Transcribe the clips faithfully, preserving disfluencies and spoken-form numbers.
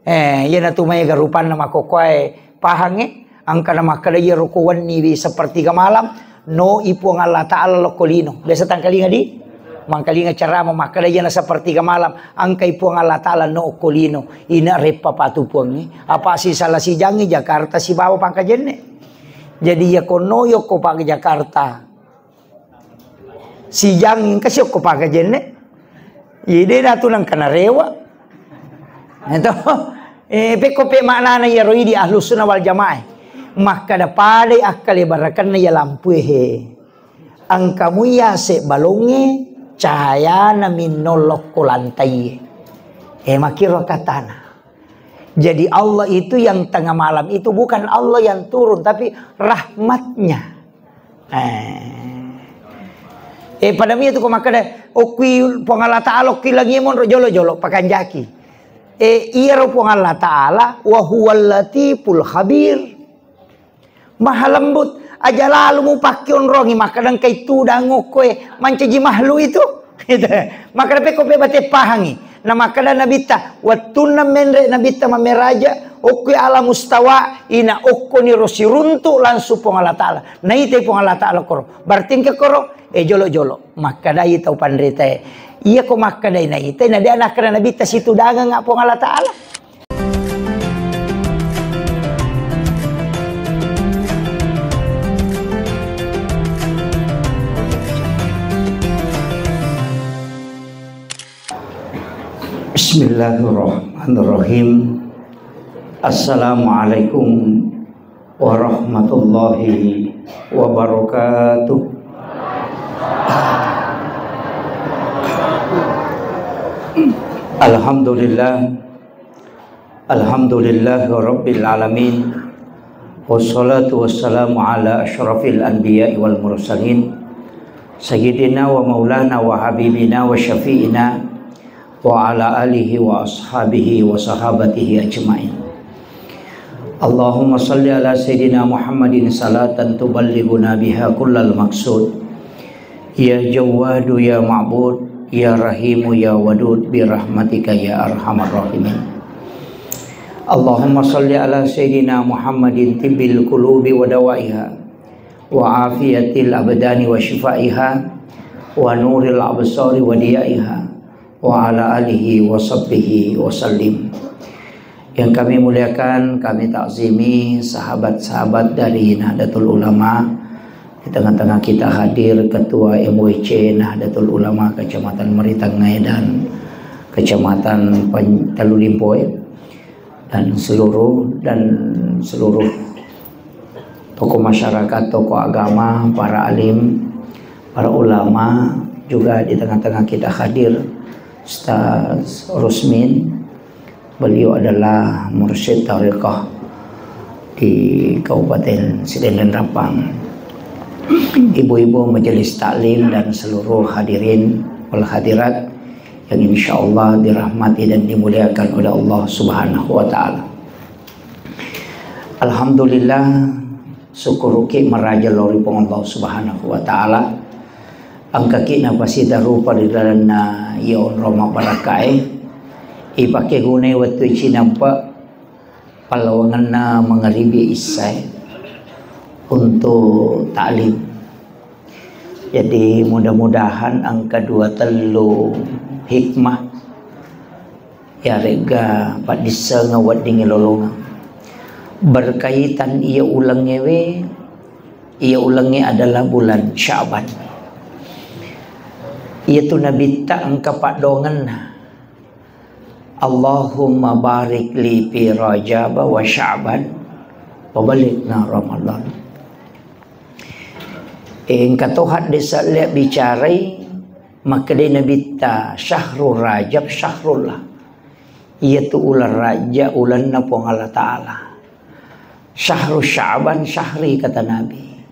Eh, iyanatu maega rupanna makkokkoe pahangnge, angkana makkeda iyaro ko wenniwi sepertiga malam, no i Puang Allah Ta'ala lokko lino. Biasa tangkalinga di? Mangkalinga ceramah makkeda iyana sepertiga malam, angkai Puang Allah Ta'ala no okko lino. Ina reppa patu Puangnge. Apa sisala sijangngi Jakarta sibawa Pangkajenne. Jadi iya konno yokko Pak Jakarta. Sijang engka siokko Pangkajenne. Iya, de natu nangka narewa. Eto. Eh, pekko pe maknana iyaro idi Ahlus Sunnah wal Jamaah. Makkada padai akkale barakanna iya lampue he. Engka mui yase balongnge cahayana minno lokko lantaie. Eh, makkiro katana. Jadi Allah itu yang tengah malam itu bukan Allah yang turun, tapi rahmatnya. Eh. Eh, pada mi itu ko makkeda, okkui Puang Allah Ta'ala, okkui langi monro jolo-jolo, pakanjaki. Eh, iyaro Puang Allah Ta'ala, wa huwal latiful khabir. Maha lembut, aja lalu mupakke onrongi, makkadang kai tudang okkoe, mancaji makhluk itu. Gitu. Makkada pekko pe bate pahangi. Na makkada Nabitta, wettunna menre Nabitta mammeraja, okkoe ala mustawa, ina okkoniro siruntuk langsung Puang Allah Ta'ala. Naitai Puang Allah Ta'ala koro. Berarti engka koro, eh, jolo-jolo. Makkadai tau panritae. Iya ko makkadai naitai, na de nakkada Nabitta situdangengnga Puang Allah Ta'ala. Bismillahirrahmanirrahim. Assalamualaikum warahmatullahi wabarakatuh. Alhamdulillah. Alhamdulillahirabbil alamin. Wassalatu wassalamu ala asyrafil anbiya'i wal mursalin. Sayyidina wa maulana wa habibina wa syafi'ina wa ala alihi wa ashabihi wa sahabatihi ajma'in. Allahumma salli ala Sayyidina Muhammadin salatan tuballighuna biha kullal maqsud. Ya Jawwadu ya Ma'bud, ya Rahimu ya Wadud, bi rahmatika ya arhamar rahimin. Allahumma salli ala Sayyidina Muhammadin tibbil qulubi wa dawaiha, wa afiyatil abdani wa shifaiha, wa nuril absari wa diyaiha, wa ala alihi wa sahbihi wa sallim. Yang kami muliakan, kami takzimi sahabat-sahabat dari Nahdlatul Ulama. Di tengah-tengah kita hadir Ketua M W C Nahdlatul Ulama Kecamatan Meritengngai dan Kecamatan Pen-, Tellulimpoe, dan seluruh, dan seluruh tokoh masyarakat, tokoh agama, para alim, para ulama, juga di tengah-tengah kita hadir Ustaz Rusmin. Beliau adalah mursyid tariqah di Kabupaten Sidendang Rappang. Ibu-ibu majelis taklim dan seluruh hadirin wal hadirat yang insya Allah dirahmati dan dimuliakan oleh Allah Subhanahu wa Ta'ala. Alhamdulillah, syukuruki maraja lao ri Puang Allah Subhanahu wa Ta'ala. Engkaki napasita rupa ri lalenna iya onrong mabbarakkae. Ipake gunai wettu cinampe pallawangenna mangaribi issae untuk taklim. Jadi mudah-mudahan engka dua tellu hikmah Iyaregga paddissengeng weddingngi lolongeng. Berkaitan iya ulengngewe, iya ulengnge adalah bulan Sya'ban. Iyatu Nabitta engka paddoangenna, "Allahumma barik li fi Rajaba wa Sya'ban wa balighna Ramadan." Engka to haddese' le bicarai, makkedai Nabitta, "Syahrul Rajab syahrullah." Iyatu uleng Rajab ulenna Puang Allah Ta'ala. "Syahru Sya'ban syahri," kata Nabi.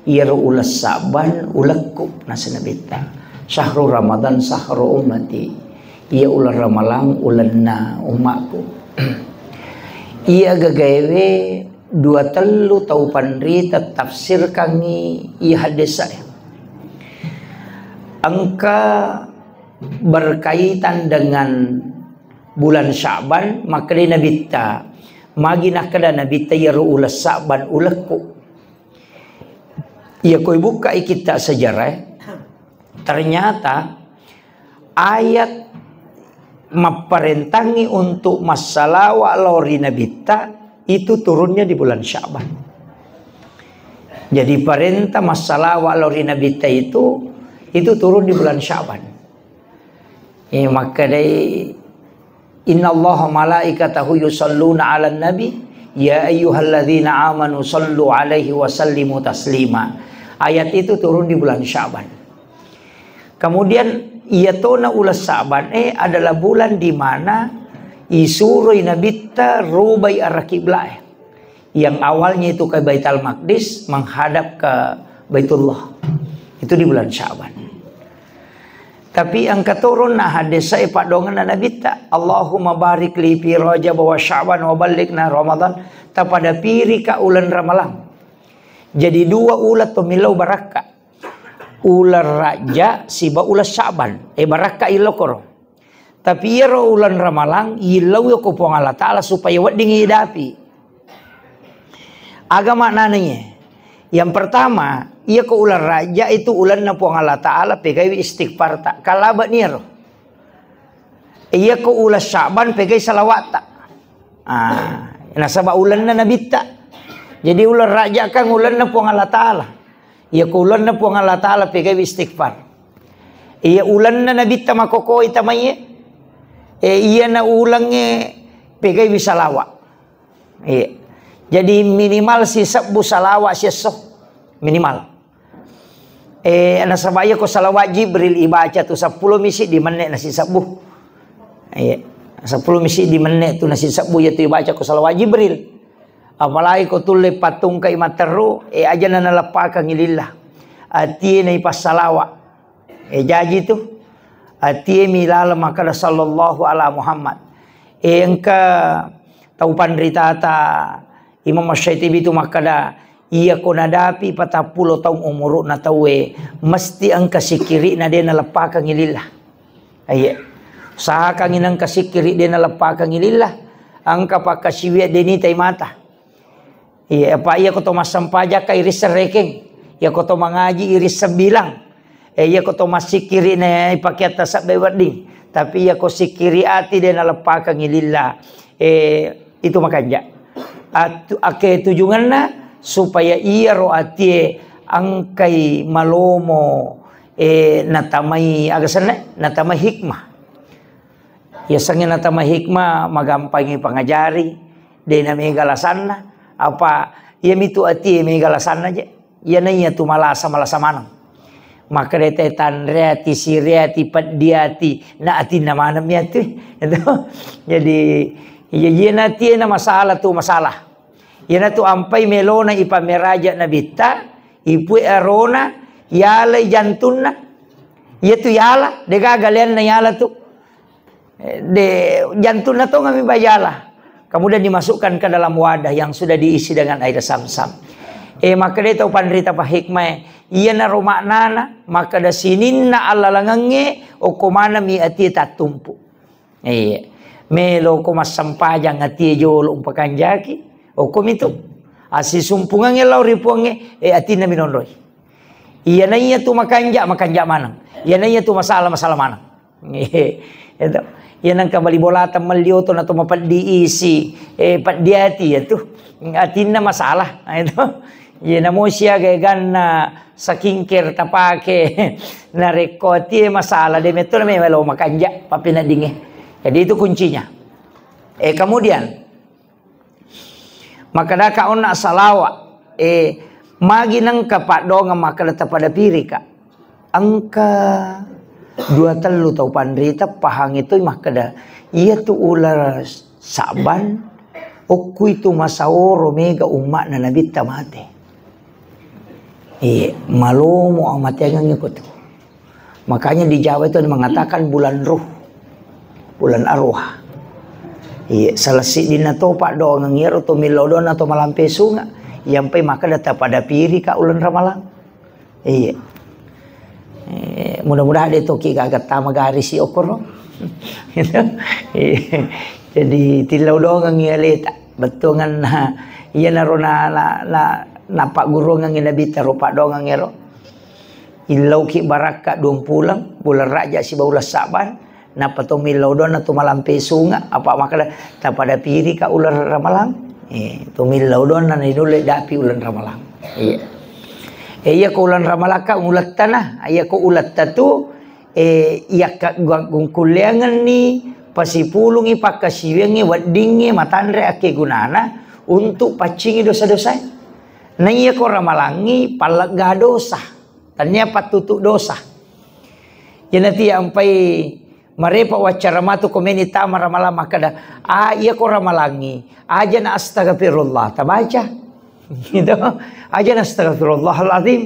"Iyaro uleng Sya'ban ulekku," nasa Nabitta. "Syahru Ramadan syahru ummati." Iya uleng Ramalang ulenna ummakku. Iya gagaewe dua tellu tau panrita tafsirkangngi iya haddese'. Engka berkaitan dengan Bulan Sya'ban, makkedai Nabitta, magi nakkeda Nabitta, iyaro uleng Sya'ban ulekku. Iya ko ibukkai kitta sejarah, ternyata ayat mapparentangi untuk massalawa lao ri Nabitta itu turunnya di bulan Sya'ban. Jadi parenta massalawa lao ri Nabitta itu, itu turun di bulan Sya'ban. Eh, makkedai, "Innallaha malaikatahu yusalluna 'alan nabi, ya ayyuhalladzina amanu sallu 'alaihi wa sallimu taslima." Ayat itu turun di bulan Sya'ban. Kemudian, iya tona uleng Sya'ban, eh, adalah bulan di mana isuroi Nabitta rubai arah kiblat, eh. Yang awalnya itu ke Baitul Maqdis, menghadap ke Baitullah. Itu di bulan Sya'ban. Tapi engka toronna hadis e paddoangenna Nabitta, "Allahumma barik li fi Rajab wa Sya'ban wa ballighna Ramadan." Tapada pirika uleng Ramalang. Jadi dua uleng to millau barakka. Uleng Rajab siba uleng Sya'ban. Eh, barakka ilokoro. Tapi iyaro uleng Ramalang, illau ko Puang Allah Ta'ala supaya wedding idapi. Aga maknana iye? Yang pertama, iya ko uleng Rajab itu ulenna Puang Allah Ta'ala, pegaiwi istighfar ta. Kalaba niaro. Iya ko uleng Sya'ban, pegai salawat ta. Ah, nasaba ulenna Nabitta. Jadi uleng Rajab kan ulenna Puang Allah Ta'ala. Iya ko ulenna Puang Allah Ta'ala, pegaiwi istighfar. Iya ulenna Nabitta makokoi tamaiye. Eh, iyana ulengnge pegaiwi salawa. Iya. Jadi minimal sisebbu salawa siesso. Minimal. Eh, nasaba iya ko salawat Jibril ibaca tu seppulo misi di menne nasisebbu. Iya. Seppulo misi di menne tu nasisebbu iya tu ibaca ko salawat Jibril. Apalagi ko tulle pattungkai matteru, eh, aja na naleppakang lillah. Atie na ipassalawa. Eh, jaji tu. Atie mi laleng makkeda sallallahu ala Muhammad. Eh, engka tau panritata Imam Asy-Syaitibi tu makkeda, iya ko nadapi patappulo taung umuru'na tauwe, mesti engka sikkiri'na de naleppakang lillah. Iya. Usahakangi nengka sikkiri de naleppakang lillah. Engka pakkasiwiang de nitai mata. Iya, apa iya ko to massempajang ka irisseng rekeng. Iya ko to mangaji irisseng bilang. Eh, iya ko to massikkiri ne ipakeatta sebbe wedding. Tapi iya ko sikkiri ati de naleppakang lillah. Eh, itu makanja. Atu-, ake tujungenna supaya iyaro atie engkai malomo, eh, natamai aga senna, natamai hikmah. Yasengnge natamai hikmah, magampangi pangajari, de na mega lasanna, apa iya mitu atie mega lasanna je. Iya na iya tu malasa, malasa maneng. Makkeda te tanreati, sireati, peddiati, na atinna maneng mi atu. Itu. Jadi, iya, iya na atie na masalah tu masalah. Iyanatu ampai melona ipameraja Nabitta, ipue arona, yalai jantunna. Iyatu yala, degaga leanna yala tu. Eh, de, jantunna tongami bayala. Kemudian dimasukkan ke dalam wadah yang sudah diisi dengan air zam-zam. Eh, makkeda tau panrita pahikmae, iyanaro maknana, makkeda sininna allalangengnge, okko manami atie tattumpu. Iya. Melo ko massempajang atie jolo umpakanjaki. Okko mitu. Asisumpungangnge lao ri Puangnge, eh, atinna minonroi. Iyana iya tu makanja, makanja maneng. Iyana iya tu masalah, masalah maneng. Itu. Iya nengka bali bolata melli oto na to mapeddi isi, eh, peddi ati ya tu. Atinna masalah. Nah, itu. Iya namo siaga ganna skincare tapake. Narekko atie masalah de metto na memang lo makanja pappeneddingnge. Jadi itu kuncinya. Eh, kemudian makkedaka onna salawa, eh, magi nengka paddoangeng makkeda tapada pirika. Engka dua tellu tau panrita pahang itu makkeda, iya tu uleng Sa'ban, okku itu masaoro mega umma'na Nabitta mate. Iya, malomo amateangengngi ko tu. Makanya di Jawa itu ada mengatakan bulan ruh, bulan arwah. Iya, salah siddinna to paddoangeng iyaro to millau doang atau malampe sunga. Iyampai makkeda tapada pirika uleng Ramalang. Iya. Eh, mudah-mudahan de toki gaga tama garisi okoro. Gitu. Iya. Jadi, tillau dongengngi aleta. Bettuanganna, iyanaro na, na, na, napaggurungengngi Nabitta ro paddongengngero. Illauki barakka duang puleng, bulan Rajab sibawa uleng Sa'ban, nappa to millau donna to malampe sunga, apa makkeda, tapada pirika uleng Ramalang? Eh, to millau donna na inulle dapi uleng Ramalang. Iya. Eh, iya ko uleng Ramalakka ulettana, iya ko uletta tu, eh, iya ka-, gua-, gungkulleangenni, pasipulungi pakkasiwiangnge, weddingnge, matanre akkegunana untuk paccingi dosa-dosae. Na iya ko Ramalangngi pallegga dosa. Tania pattutu dosa. Iyanatu ampai marepa waccara matu komeni tama Ramalang makkeda, "Ah, iya ko Ramalangngi, aja na astagfirullah tabaca." Gitu. Aja na astagfirullahaladzim.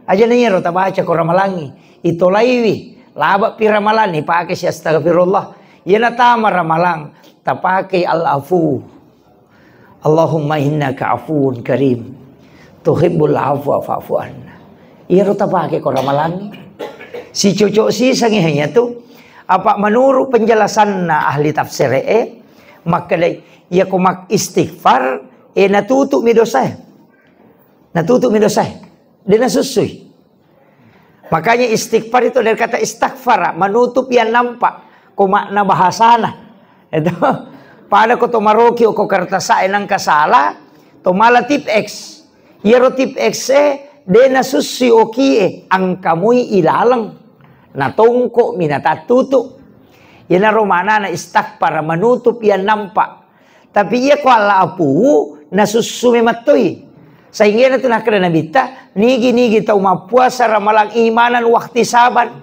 Aja na iyaro tabaca ko Ramalangngi. Itolaiwi, labe'pi Ramalangngi, pake si astagfirullah. Iyana tama Ramalang, tapake al-afu. Allahumma innaka afuwun karim, tuhibbul afwa fa'fu anna. Iyaro tapake ko Ramalangngi. Sicocok sisangi hanya tu. Apa menurut penjelasanna ahli tafsir e, makkeda iya ko mak istighfar, eh, natutup mi dosae. Natutup mi dosae. De nasussui. Makanya istighfar itu dari kata istaghfara, menutup yang nampak. Ko makna bahasana. Itu. Pada ko to maroki ko kertas e nangka salah, to mala tip X. Iyaro tip X e, de nasussui oki e, angkamui ilaleng. Natongko mi natattutu. Iyanaro maknana istaghfara, menutup yang nampak. Tapi iya ko Allah apu, nasussu memettoi. Sehingga itu nakkeda Nabitta, nigi-nigi tau mappuasa Ramalang imanan wahtisaban.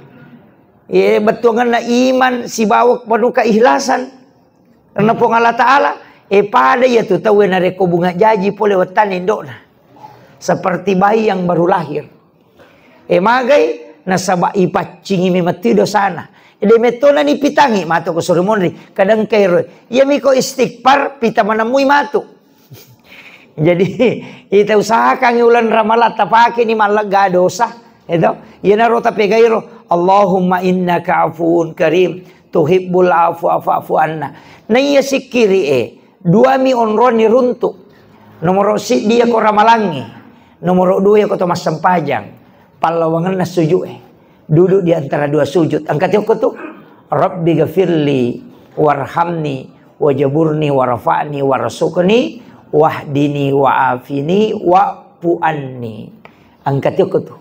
Iya, bettuanganna iman sibawa penuh keikhlasan. Karena Puang Allah Ta'ala, eh, pada iya tu tau narekko bunga jaji pole wettanna indokna. Seperti bayi yang baru lahir. E magai, nasaba ipaccingi memettui dosana. De mettona nipitangi matu ko suri monri. Kadang kairo. Iya miko istighfar, pita manemmui matu. Jadi, ita usahakan ulan Ramalang tapake ni mallegga dosa. Itu. Iyanaro tapegairo. Allahumma innaka afuwun karim. Tuhibbul afwa fa'fu anna. Na iya sikkiri e. Duami onronni runtu. Nomoro siddi iya ko Ramalangngi. Nomoro dua iya ko to massempajang. Pallawangenna sujud e. Duduk di antara dua sujud. Angkati okko tu. Rabbi gafirli warhamni wajaburni warfa'ni warzuqni wahdini wa'afini wa'fu anni. Angkati okko tu.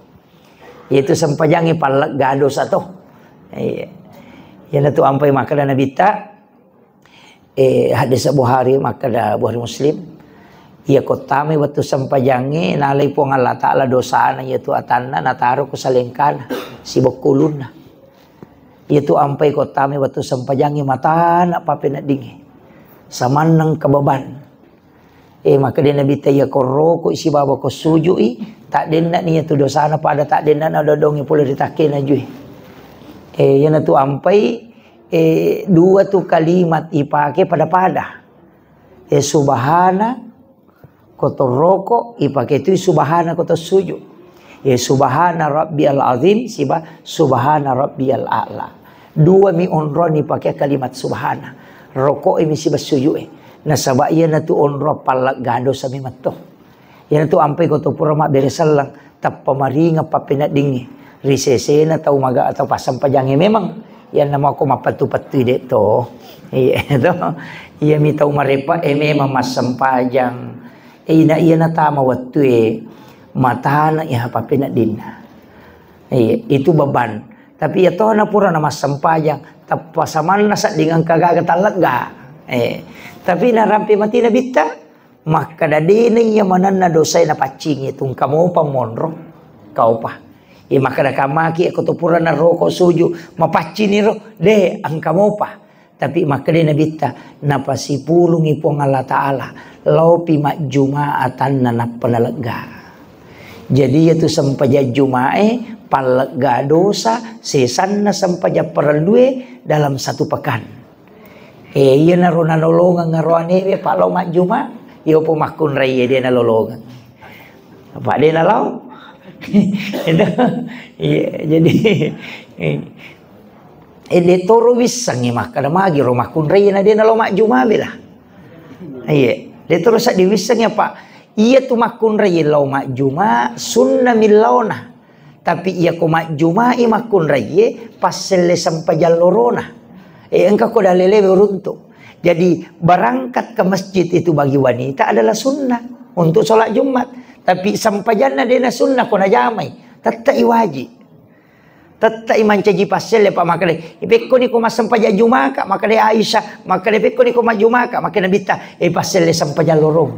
Yaitu sempajangnge pallegga dosa to. Iya. Iyanatu ampai makkeda Nabitta, Eh, hadis Bukhari, makkeda Bukhari Muslim, iya ko tamai wettu sempajangnge, nalai Puang Allah Ta'ala dosana, iyatu atanna, nataro ku salengkana, sibokko ulunna. Iyatu ampai ko tamai wettu sempajangnge, matana papeneddingnge. Samanneng kebeban. Eh, makkeda Nabitta iya ko roko sibawa ko sujui, taddenna ni iyatu dosana pada taddenna na dodongnge pole ri takkena jui. Eh, iyanatu ampai Eh, dua tu kalimat ipake pada-pada. Eh, subhana ko torroko, ipake tu subhana ko tossujud. Eh, subhana rabbiyal azim siba subhana rabbiyal a'la. Dua mi onrong ipake kalimat subhana. Roko e mi siba sujud e. Nasaba iyanatu onrong pallegga dosa memetto. Iyanatu ampai ko to pura mabbere selleng, tappa maringeng pappeneddingnge. Ri sesena tau maga atau passempajangnge memang, iyanna mako mappettu-pettui de to. Iya to. Iyami tau marepa e memang massempajang. E ina iya natama wettue matana iya pappeneddinna. Iya, itu beban. Tapi iya tona pura na massempajang, tappa samanna sedding engka gaga tallegga. Eh, tapi narampe mati Nabitta, Makkeda, "Dena iya manenna dosae napaccingi, tungka mopa monro, kaupa." Iya makkeda kamaki, "Ko to purana roko suju, mapaccini ro, de, engka mopa." Tapi makkeda Nabitta, "Napasipulungi Puang Allah Ta'ala, laopi majjuma atanna nappa nalegga." Jadi, iyatu sempajang Jumae, pallegga dosa, sesanna sempajang parellue dalam satu pekan. Eh, iyanaro nanolongeng aroanewe, pa lao majjuma, iyopo makkunrai, de nalolongeng. Apa de nalao? Itu. Iya, jadi, eh, E, de toro wissengngi makkeda magi ro makkunrai na de nalo majjuma bela. Iya, de toro saddi wissengngi apa? Iya tu makkunrai lao majjuma sunna millaona. Tapi iya ko majjumai makkunrai passelle sempajang lorona. E, engka ko dalele uruntu. Jadi berangkat ke masjid itu bagi wanita adalah sunnah untuk sholat Jumat. Tapi sempajanna dena sunnah ko najamai, tettai wajib. Tettai mancaji passelle, Pak, makkeda, "Pekkoni ko massempajang Jumaka?" Makkeda Aisyah, makkeda, "Pekkoni ko majjumaka?" Makkeda Nabitta, "E, passelle sempajang lorong."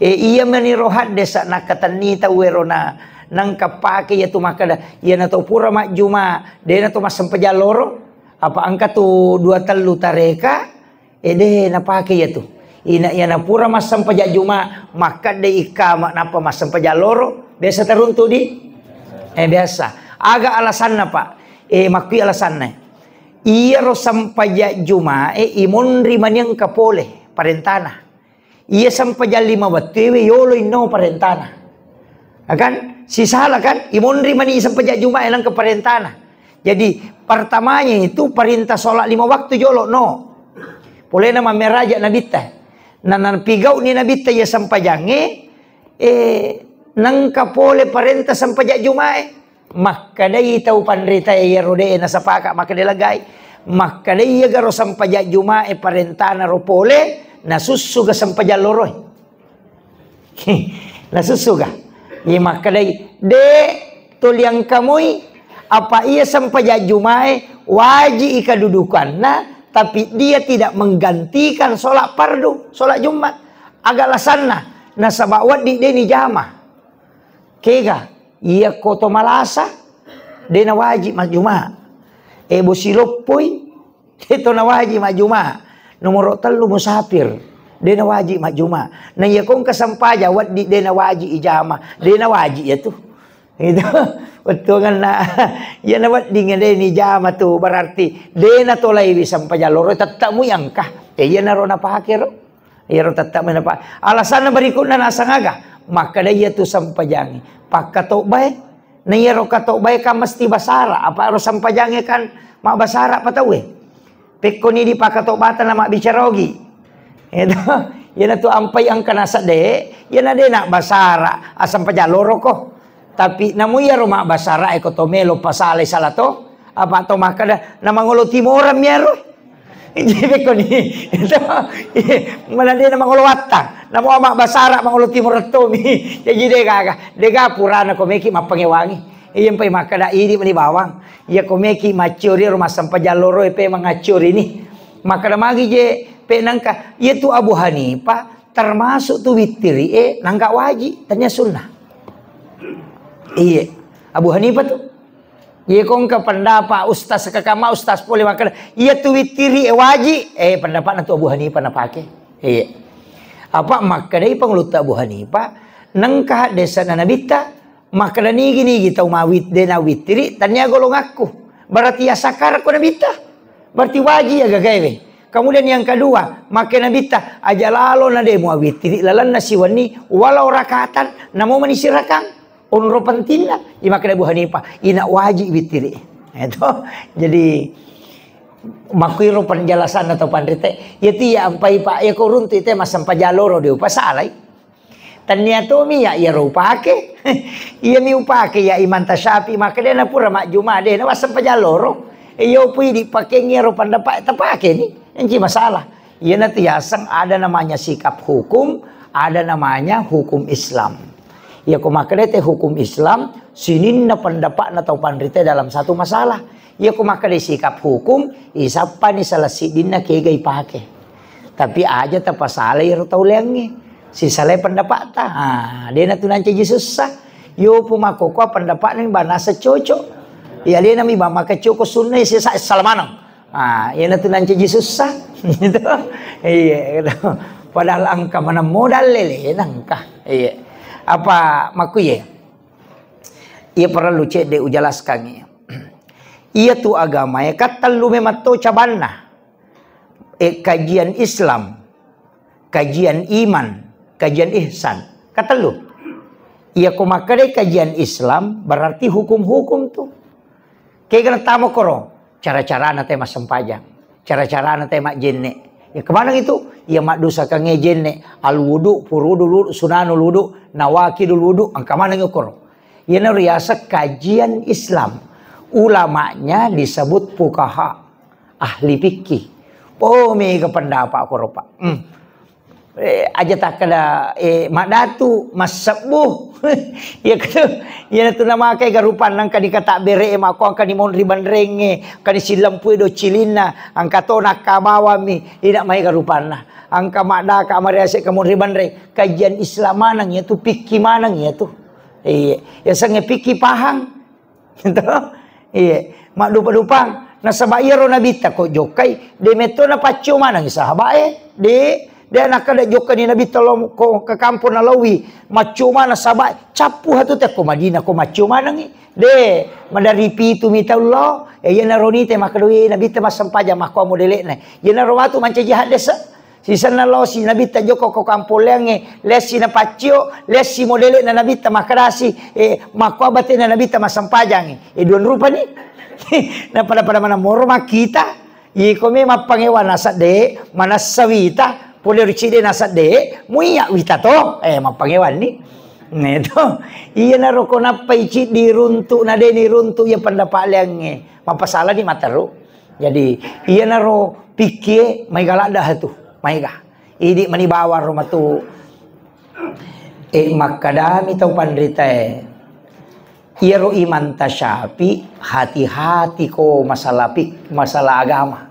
E, iya meni ro haddesa nakatenni tau ero na nangka pake iya tu makkeda, "Iya na to pura majjuma, de na to massempajang loro, apa engka tu dua tellu tareka, e, de napake iya tu. Ina iya na pura massempajang Juma, makkeda ikama nappa massempajang loro, biasa teruntu di?" E, biasa. Aga alasanna, Pak? E, makkui alasanna. Iya ro sempajang Juma, e, imonri maniang kapole parentana. Iya sempajang lima wettuewe yolo inno parentana. Ya kan? Sisala kan? Imonri mani sempajang Juma e nangka parentana. Jadi pertamanya itu perintah sholat lima waktu jolo no. Polena mammeraja Nabitta. Na napigau ni Nabitta iya sempajangnge, eh, nangka pole parentah sempajang Jumae. Makkedai tau panrita iyaro de nasapaka, makkeda lagai. Makkedai iya garo sempajang Jumae parentana ro pole, nasussuga sempajang loroe. Nasussuga. Iya makkedai, de toliang kamui, apa iya sempajang Jumae waji i kedudukanna, tapi dia tidak menggantikan sholat fardu, sholat Jumat. Aga alasanna, nasaba wedding de ni jama. Kega, iya ko to malasa, de na wajib majjuma. E, bosi loppoi, de to na wajib majjuma. Nomoro tellu musafir, de na wajib majjuma. Na iya ko engka sempajang wedding de na wajib ijama, de na wajib iya tu. Itu, wettuanna, iya na wedding de ni jama tu, berarti de na tolaiwi sempajang loro, tetap mu iya engka. E, iya naro napake ro. Iyaro tetap menapa. Alasanna berikutna naseng aga? Makkeda iya tu sempajangi. Pakkatobbae. Na iyaro katobbae kan mesti basara. Apa ro sempajangi kan mabbasara pa tauwe. Pekkoni di pakkatobbata na mabbicara ogi. Itu. Iyana tu ampai engka nasedde. Iyana de na basara. Asempajang loroko. Tapi namu iyaro mabbasara e ko to melo pasalai sala to. Apa to makkeda na mangolo timorang mi iyaro. Jadi koni, itu, mana de na mangolo wattang, namo ama basara mangolo timoro tomi. Jadi de gaga, de ga purana ko meki mappangewangi. Iya mpai makkeda idi meni bawang. Iya ko meki maccori ro massempajang loro e pe mangaccorini. Makkeda magi je pe nangka, iya tu Abu Hanifah termasuk tu wittiri e nangka waji, tania sunnah. Iya, Abu Hanifah tu. Iya ko engka pendapat ustaz kakama ustaz pole makkeda, iya tu wittiri e waji, eh, pendapatna tu Abu Hanifah napake. Iya. Apa makkedai pangulutta Abu Hanifah, nengka haddesana nabitta, makkeda nigi-nigi tau mawit-, de na wittiri, tania golongakku. Berarti ya sakar ko nabitta. Berarti waji ya gagaewe. Kemudian yang kedua, makke nabitta, aja lalo na de muawittiri lalenna siwenni, walau rakatan, namo mani sirakang. Onro pentingna, imakkeda Abu Hanifah, ina waji wittiri. Itu. Jadi, makkuiro penjelasan atau panrite, iya ti ya ampai, Pak, iya ko runtu ite massempajang loro de upasalai. Tania tomi ya, iya ro upake. Iya mi upake ya Imam Tasyafi, makkeda na pura majjuma de na wassempajang loro. Iyo pui dipakeng iyaro pendapat tapake ni. Enci masalah. Iyanatu yaseng ada namanya sikap hukum, ada namanya hukum Islam. Iya ko makkeda te hukum Islam, sininna pendapatna tau panrite dalam satu masalah. Iya ko makkeda sikap hukum, isappani salah siddinna kega ipake. Tapi aja tapasalai ro tau leangnge. Sisalai pendapatna. Ah, dena tu nancaji sussa. Yo pu makkokkoa pendapatna mi banasa cocok. Iya dena mi ba maka coko sunna sisa salamaneng. Ah, iyana tu nancaji sussa. Gitu. Iya, gitu. Padahal engka maneng modal lele, nengka. Iya. Apa makkuye? Iya parellu cedde ujelaskangngi. Iya tu agamae kattellu memang to cabanna. Eh, kajian Islam, kajian iman, kajian ihsan. Kattellu. Iya ko makkedai kajian Islam, berarti hukum-hukum tu. Kegana tamo koro. Cara-carana te massempajang, cara-carana te majjenne. Ya, kemaneng itu? Ya, maddusakangnge jenne, al wudu, furudul wudu, sunanul wudu, nawakidul wudu, engka maneng okoro. Iyana riaseng kajian Islam. Ulamanya disebut fuqaha, ahli fikih. Oh, mega pendapat koro, Pak. Hmm. Eh, aja takkeda, eh, maddatu, massebbu. Iya katu, iya tu namakai garupanna, engka ni kata bere, mako engka ni monri banrengnge, engka ni silempue do cilinna, engka to nakka bawammi, ina mai garupanna. Engka maddaka mariase ke monri banreng, kajian Islam maneng iya tu, fikih maneng iya tu. Iya, ya sengnge fikih pahang. Gitu. Iya, maddupa-dupang. Nasaba iyaro nabitta ko jokkai, de metto napaccio maneng sahabae, de, de nakkeda jokkani nabitta lo ko ke kampong nalaowi, maccio maneng sahabae, cappu hatu te ko Madinah ko maccio manengi. De, madari pitu mi tau lo, e, iyanaro nite makkedoi nabitta massempajang makko modele'na. Iyanaro matu mancaji haddese. Sisenna losi nabitta jokko ko kampoleangnge, lessi napaccio, lessi modele'na nabitta makkedasi, eh, makko abatena nabitta massempajangnge. Eh, duan rupani. Napada-pada mana moro makkita. Iko me mappangewa nasadde, manassa wita, pole ricide nasadde, muiya wita to, eh, mappangewanni. Neto. Iyanaro ko nappai ciddi runtu, nadeni runtu, iya pendapat leangnge. Mapasalani materu. Jadi, iyanaro pikkie maega ladda hatu, maega. Idi mani bawang ro matu. E, makkadami tau panritae, iyaro Imam Tasyafi hati-hati ko masalah fik-, masalah agama.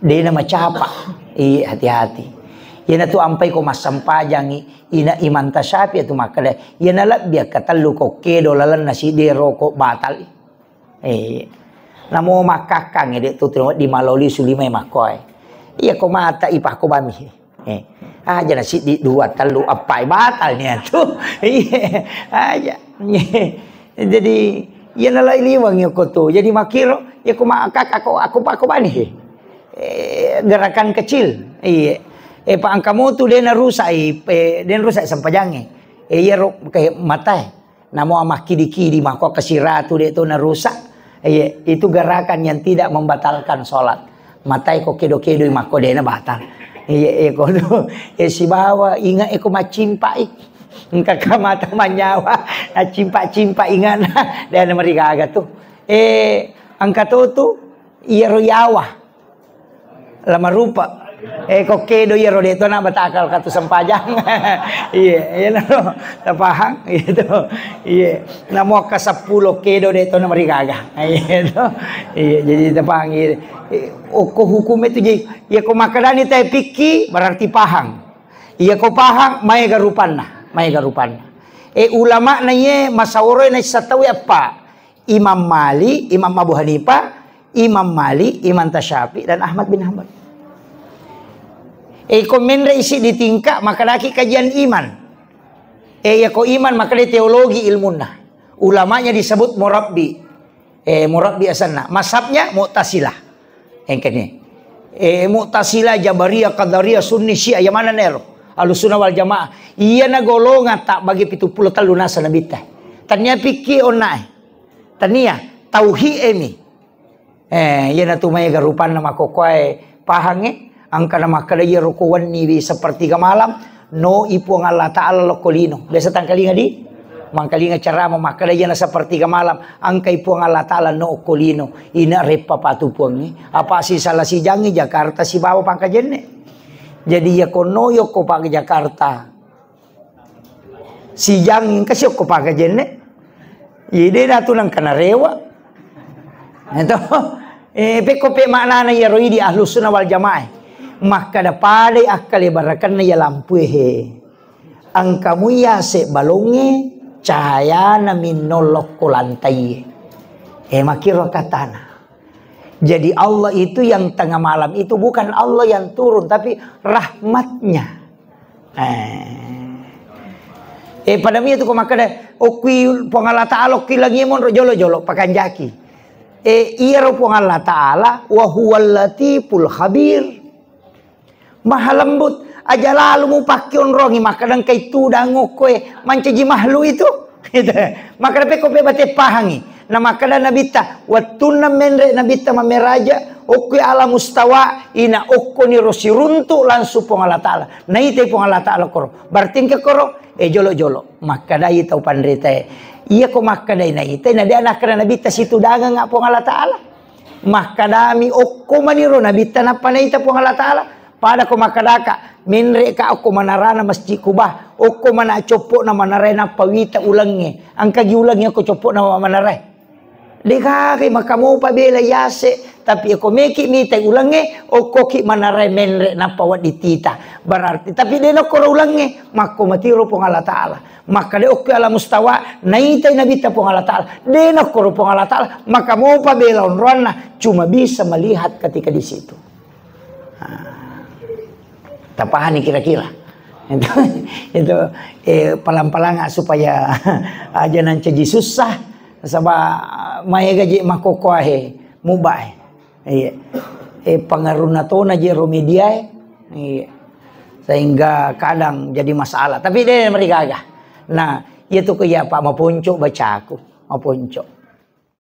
Dena macapa. I, hati-hati. Iyana tu ampai ko massempajangi, ina Imam Tasyafi tu makkada, iyana lebbi akkatellu ko kedo lalenna sidero ko batal. Eh, namo makkakkangnge de' tu tiro di maloli sulimai makkoe. Iya ko mata ipakko bami. Eh, aja na siddi dua tellu eppa batal ni atu. Iya, aja. Jadi, iya nalai liwang ya ko tu. Jadi makiro, ya ko ma-, kak-, ako, ako pakko bani. Eh, gerakan kecil. Iya. Eh, pa angka motu de' narusak i, eh, de' narusak sempajangnge. Eh, iya ro ke matae. Namo makkidi-kidi mako kesiratu de' to narusak. Iya, itu gerakan yang tidak membatalkan sholat. Matai ko kedo-kedo mako de' na batal. Iya, iya, ko tu, eh, sibawa ingat eko maccimpai. Engka ka mata manyawa, accimpa-cimpa ingatna. De' na marigaga tu. Eh, engka to tu, iyaro yawa. Lamarupa. Eh, ko kedo iyaro de' to na batakal katu sempajang. Iya, iya no. Tapahang gitu. Iya. Namo ka seppulo kedo de' to na marigaga. Iya to. Iya, jadi tapahang iya. Eh, okko hukum itu jadi, iya ko makkedani tae pikki berarti pahang. Iya ko pahang maega rupanna, maega rupanna. Eh, ulama na iye masaworo na issatawi apa? Imam Malik, Imam Abu Hanifah, Imam Malik, Imam Tasyafi, dan Ahmad bin Hanbal. Eh, ko menre isi di tingkat, maka daki kajian iman. Eh, ya ko iman, maka dia teologi ilmunna. Ulamanya disebut murabbi. Eh, murabbi asanna. Mazhabnya Mu'tazilah. Engkene. Eh, Mu'tazilah, Jabariyah, Qadariyah, Sunni, Syiah, yang mana nero? Ahlussunnah wal Jamaah. Iya na golongan tak bagi pitu pulo tellu nasa nabitta. Tania pikki onna. Tania tauhid emi. Eh, iya na tu maega rupanna makokkoe pahangnge, angka na makkeda iya roko wenni wi sepertiga malam, no i Puang Allah Ta'ala lokko lino. Biasa tangkalinga di? Mangkalinga ceramah makkeda iya na sepertiga malam, angka i Puang Allah Ta'ala no okko lino. Ina reppa patu puangngi. Apa si salah sijangngi Jakarta sibawa Pangkajenne. Jadi iya konno yokko pa Jakarta. Sijang engka siokko pagajenne. Ide datu nangka narewa. Eto. Eh, pekko pe maknana iyaro idi Ahlus Sunnah wal Jamaah. Makkada padai akkale barakanna iya lampue he. Engkamu iya se balongnge cahayana minno lokko lantai. Eh, makkiro katana. Jadi Allah itu yang tengah malam itu bukan Allah yang turun, tapi rahmatnya. Eh. Eh, pada mia tu ko makkeda, okkui Puang Allah Ta'ala, okkui langi monro jolo-jolo, pakanjaki. Eh, iyaro Puang Allah Ta'ala, wa huwal latiful khabir. Maha lembut, aja lalu mupakki onrongi, makkadang kai tudang okkoe, mancaji mahlu itu. Gitu. Makkada pekko pe bate pahangi. Namakkeda Nabitta, wettunna menre Nabitta mammeraja, okkoi ala mustawa, ina okkoniro siruntu langsung Puang Allah Ta'ala. Naitai Puang Allah Ta'ala koro. Berarti engka koro, eh, jolo-jolo. Makkedai tau panritae. Iyako makkedai naitai, na de nakkeda Nabitta situdangengnga Puang Allah Ta'ala. Makkedami okko maniro Nabitta nappa naita Puang Allah Ta'ala. Pada ko makkedaka, menreka okko manarana Masjid Kuba, okko mana coppo'na manarae nappa wita ulengnge. Engkagi ulengnge okko coppo'na manarae. Degaga maka mopa bela yase, tapi eko meki mitai ulengnge, okkoki manarae menre nappa wedding tita. Berarti, tapi de nokkoro ulengnge, makko matiro Puang Allah Ta'ala. Maka de okko ala mustawa, naitai Nabitta Puang Allah Ta'ala. De nokkoro Puang Allah Ta'ala, maka mopa bela onroanna, cuma bisa melihat ketika di situ. Nah, tapahani kira-kira. Itu, itu, eh, palang-palang supaya aja nancaji susah. Saba maega je makoko ahe, mubae. Iya. Eh, pengaruhna tona je ro media e. Iya. Sehingga kadang jadi masalah. Tapi de merigaga. Nah, iya tu ko iya Pak maponco bacaku. Maponco.